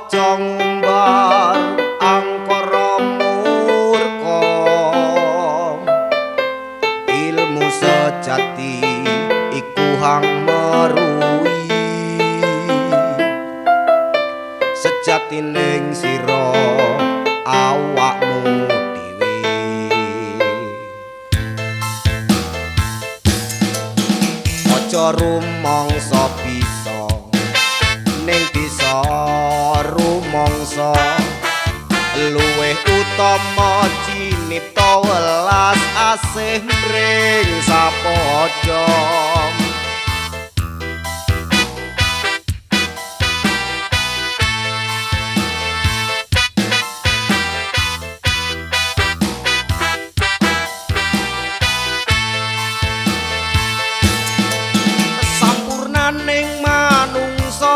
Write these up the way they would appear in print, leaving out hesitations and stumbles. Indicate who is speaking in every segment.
Speaker 1: Aja ngumbar angkara murka, ilmu sejati iku hang meruhi. Sejatining sira awakmu dhewe. Aja rumangsa bisa ning bisa rumangsa, luwih utama cinipta welas asih mring sapadha. Sampurnaning manungsa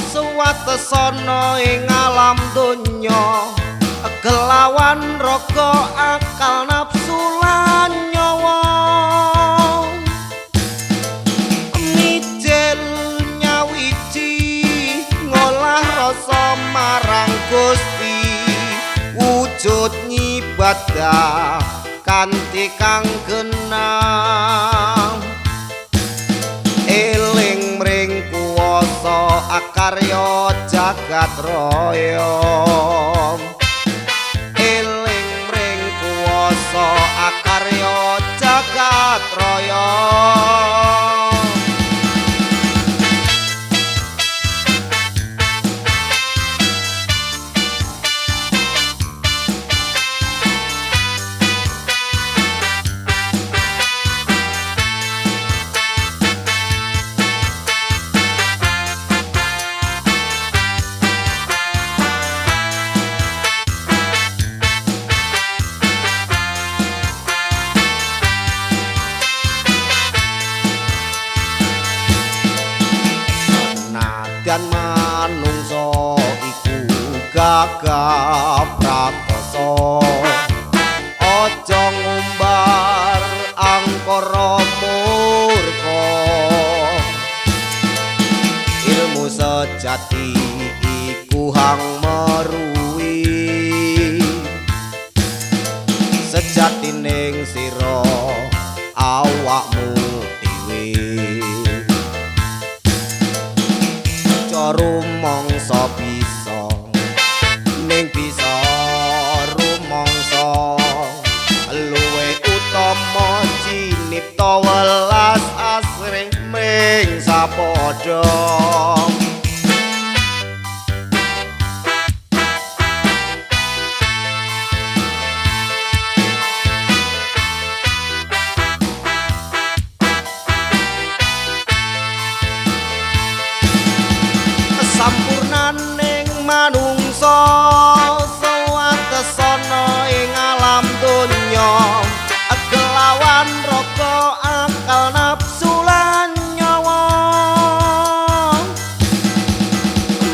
Speaker 1: suwatesana ing alam donya, kelawan raga akal nafsu lan nyawa. Mijil nyawiji ngolah rasa marang Gusti, wujud ngibadah kanthi kang genah. Eling mring kuwasa akarya jagat raya, eling mring kuwasa akarya jagat raya. Senajan manungsa iku gagah prakasa, aja ngumbar angkara murka. Ilmu sejati iku hang meruhi, sejatining sira awakmu dhewe. Rumangsa bisa ning bisa rumangsa, luwih utama cinipta welas asrih mring sapadha. Sampurnaning manungsa sawetesana ing alam donya, kelawan raga akal nafsu lan nyawa.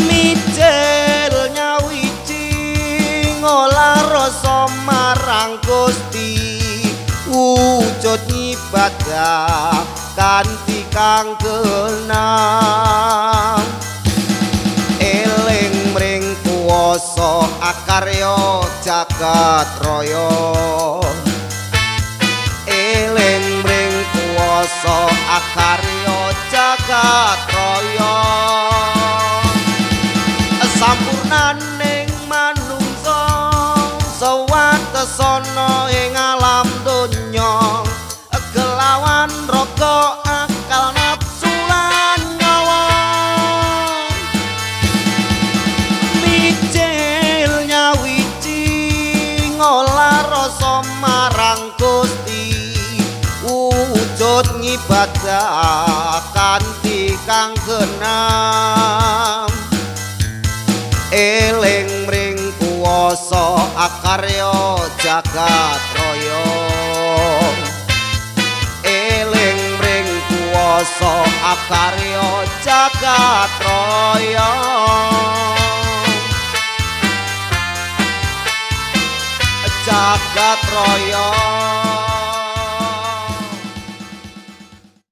Speaker 1: Mijil nyawiji ngolah rasa marang Gusti, wujud ngibadah kanthi kang genah. Eling mring kuwasa akarya jagat raya, eling mring kuwasa akarya jagat raya. Sampurnaning manungsa sawetesana ing alam donya, kelawan raga akal nafsu lan nyawa. Mijil nyawiji ngolah rasa marang Gusti, wujud ngibadah kanthi kang genah. Eling mring kuwasa akarya jagat raya, eling mring kuwasa akarya jagat raya. Jagat raya.